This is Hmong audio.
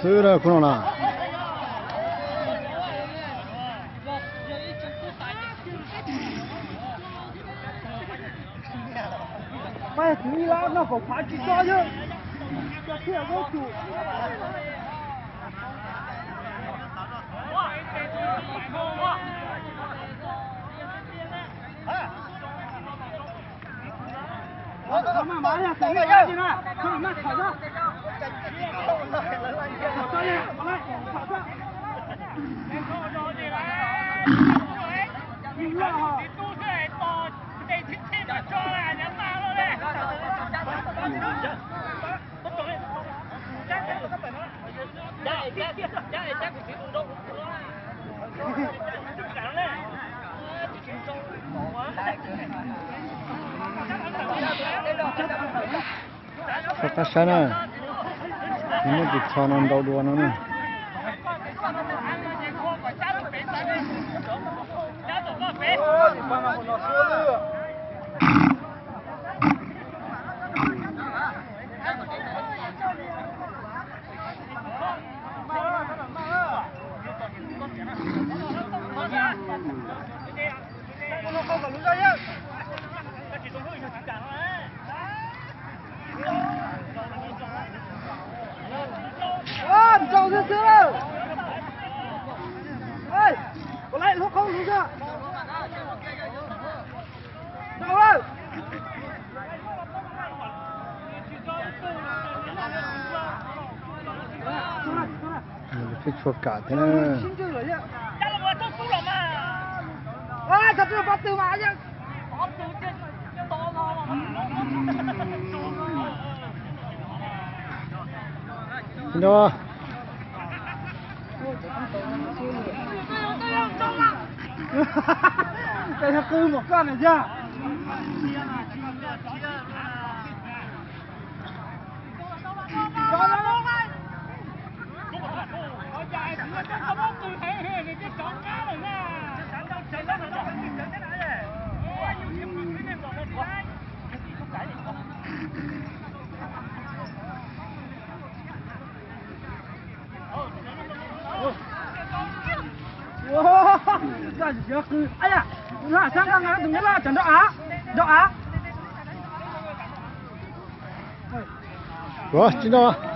Xwb na khub no na. Pab txiv ib lab noj kaum phav tsis tso yog. Rov qab saib na, nws muaj tus txho no nrau dua no ne. Ua, nrau xwb xwb lawm. Ua, kuv laij hlub qhov lub zog. Nrau lawm. Pheej tshua kam thiab na. Tsis nrau. Tej qw mus koj na yog. Koj tsis xav qw, a yam, tus nyob sab nqa nqa tus nyob laj tsam nrau av, nrau av. Ua, tsis nrau.